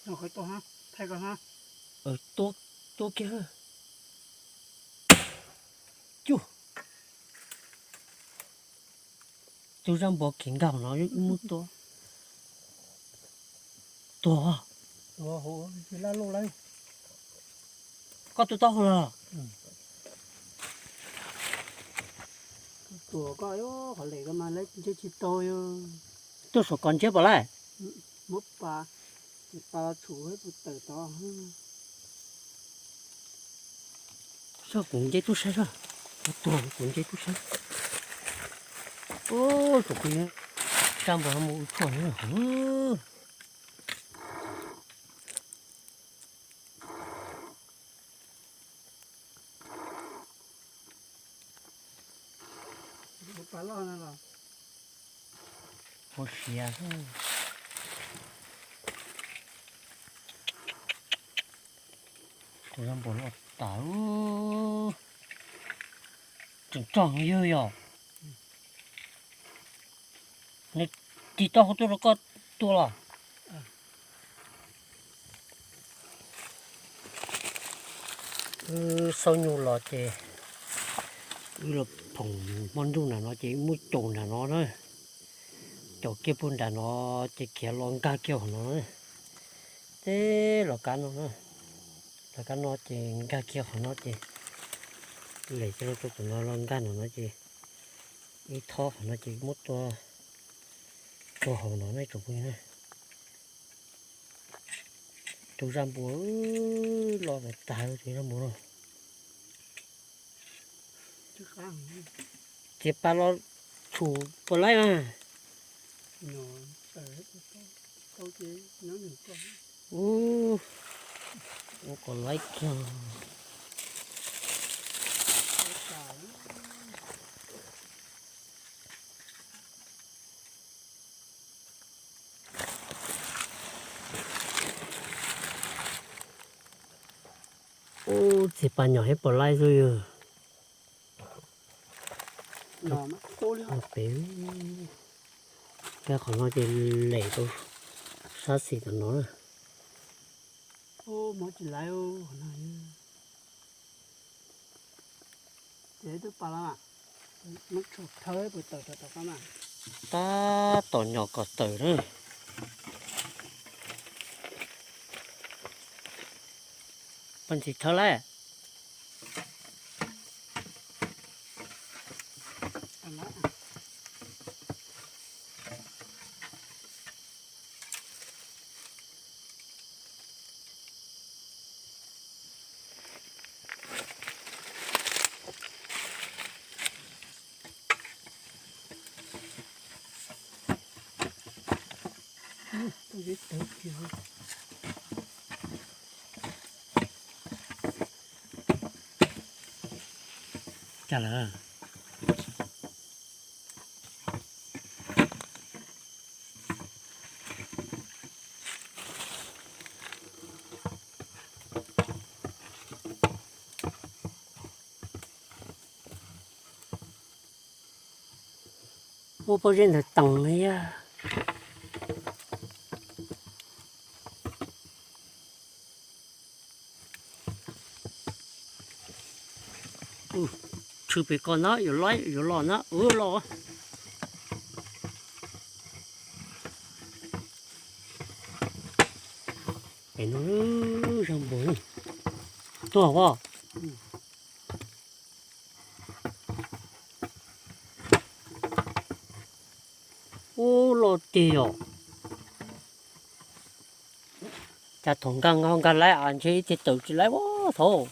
Qhov tua ha, thaij ko ha. Tua, tua kiag. Cuj, tus zaj npua kiv nkag no ib muab tua. Tuag. Koj tua taub hau los? Tuag koj, qhov lem ko mas lawv ntseb tsis tau. Tuaj saum kos ntseb puas laij? Muab pas, pas los tshum puas tawm tod. Soj kuv nce tub saib soj, tuag kuv nce tub saib. Ub, tsum kuv zaj npua no mus ua tshuaj no. Ua siav xwb. Tus zaj npua loj tas, tseem rog yawg yog. Nws tig taub hau tuaj rau koj tua los? Wb xauj nyuj los ces wb los phoom hmo ntuj nram no ces wb muab caum nram no na. Caum kiag puag nram no ces khiav los nkag kiag hauv no. Ces los kab no, los kab no ces nkag kiag qhov no ces lem kiag rau tom no los nkag nram no ces wb thob qhov no ces muab tua, tua hauv no ne tsoom phooj ywg na. Tus zaj npua loj tas tas tus zaj npua no. Txiav pas los tshum puas laij mas. Ub, ua kom laib kiag. Ub, txiav pas nyom thiab puas laij xwb yog. Peb, qhov no ces lem rau sab xis tom no na. Tab tom nyom kom tawm na. Poj ntxim thawb lawm. Cas lawm? Muaj pob zeb ntawd teem na yog. Tshwm pem ko na, yuav los, yuav los na, ua los. Pem no, zaj npua tuag as. Ub, loj tiag yom. Cas thaum nkag nkag nkag laib es ntshe ib txhia tawm tsis laib as thaum.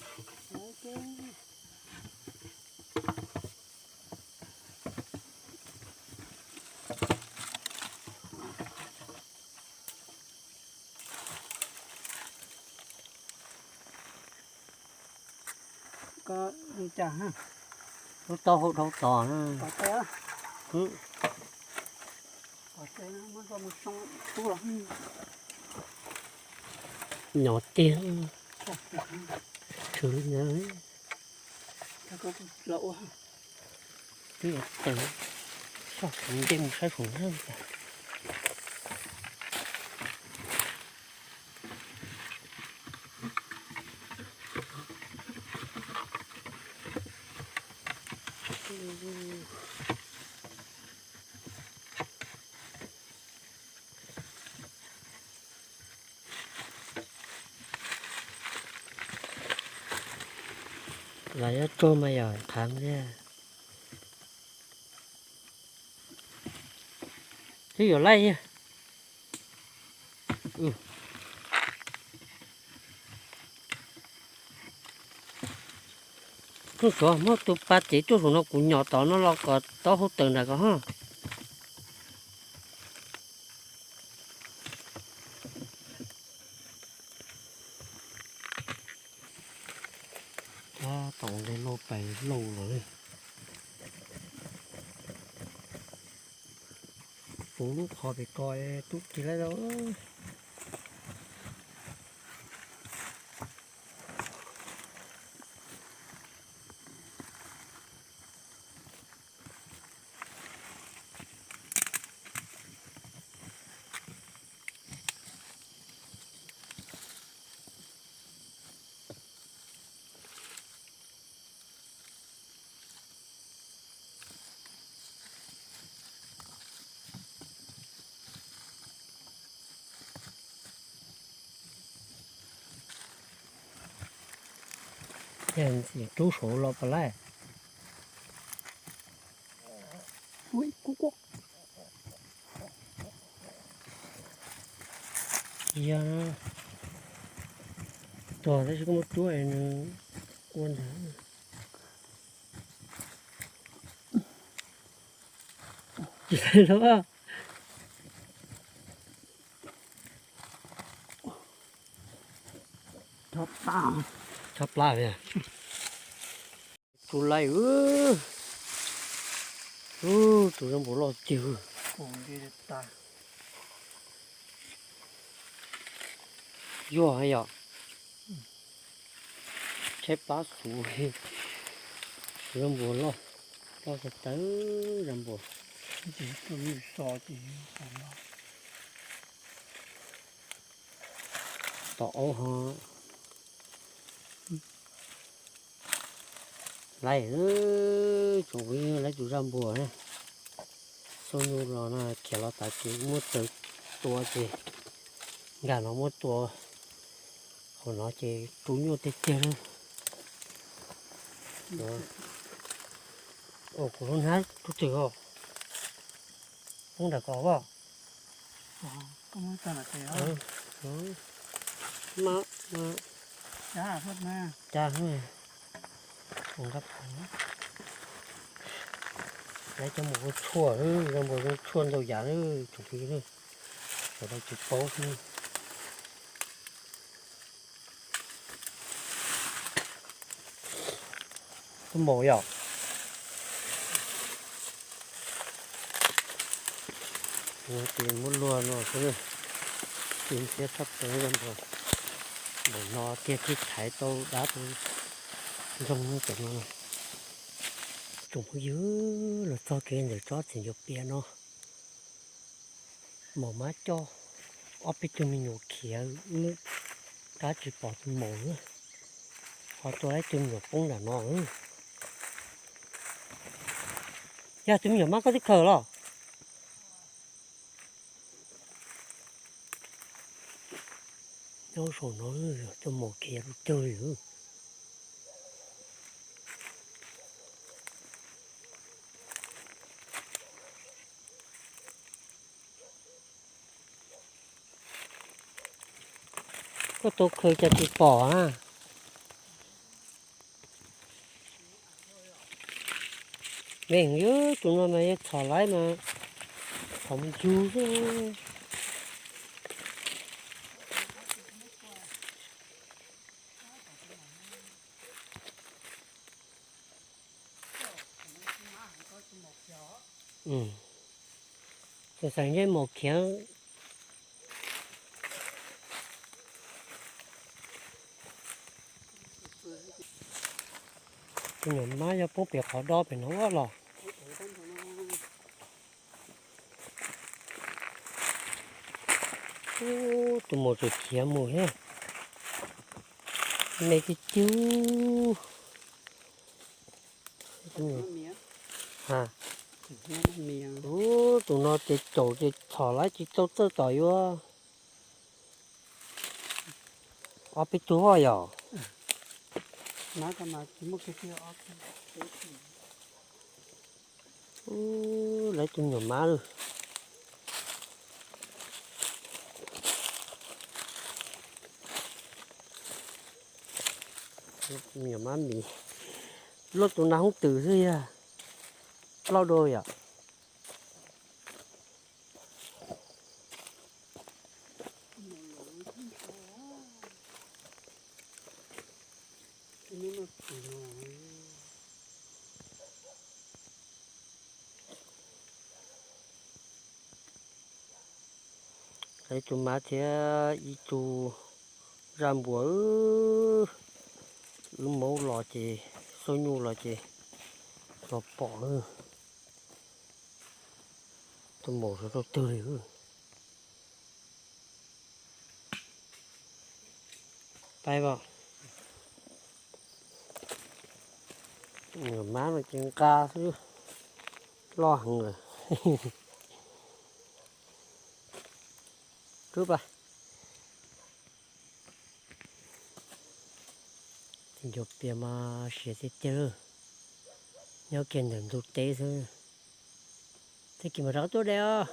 Lub taub hau dhau tos na. Nyom tiag. Tshwm li ntawd. Twb ua tes, soj kuv nce mus saib saum na. Los yuav tsuag mas yog qhav thiab. Twb yuav laij. Koj suav muab tus pa cev tuaj saum no kuv nyom tom no los kom taub hau tawm nram ko ho. Tab tom de lauj pais lauj lawm. Puv lub qhov pem ko tub ris laij lauj. Rub saud los pas laij. Yog tuag tab sis koj muab rub nws ua ntag. Tsis tau los. Chob plab li. Tus laij, tus zaj npua loj tiag. Yuag yom. Tshaib plab xus. Tus zaj npua loj, loj tawv zaj npua. Tom aub ho. Laij, tsoom phooj ywg, laij tus zaj npua na. Xub nyuj los no khiav los tas ces muab txawm tua ces nkag no muab tua hauv no ces rub nyuj tiag tiag li. Kuv lub hnab rub twg os? Poob nram ko as. Lawv coj mus ua tshuaj, zoo npaum zoo tshuaj ntau yam, tsoom phooj ywg, sawv daws tsis paub xwb. Koj maum yom. Ces muab luag no xwb, ces ntxhiab tshaj plaws, npaum no kiag thiaj thaiv tau dab tau ntsoog cov no. Tsoom phooj ywg, los txog kev ntawm tsob txiv ncuav pias no, maum mab coj ob peb tug me nyuam khiav, wb tab tsis pom tus maum, ho tua ib tug me nyuam poob nram no. Yog tus me nyuam mab koj twb khaws los? Nyob saum no, tus maum khiav lub twg li. Koj tau khaws cas tsis pom na. Meej, tus no mas yog txhom laib mas txhom mus yug xwb. Xav xav ntsej maum khiav. Tus nyuam mab yog poob pem qhov dob pem no los. Tus maum tseem khiav mus thiab. Me cwj cwj. Ub, tus no ces caum ces txhom laib tsis tau txawj tom yuav. Ob peb tug yom. Mab ko mas tsis muaj kiag tiag ob tug. Ub, lawv tus me nyuam mab lawm. Me nyuam mab mis. Luaj tus nas hoob twm xwb yog plaub dua yom. Ib tug mab thiab ib tug zaj npuas. Wb maum los ces, xab nyuj los ces los pom. Tus maum rau twg li. Pais as. Mab no ces nqa xwb, loj heev lawm. Rub pais. Tus ncua pias mas siav tiag tiag lawm. Nyob kiag ntawm ntug teb xwb. Tag kis mas rov qab tuaj de os.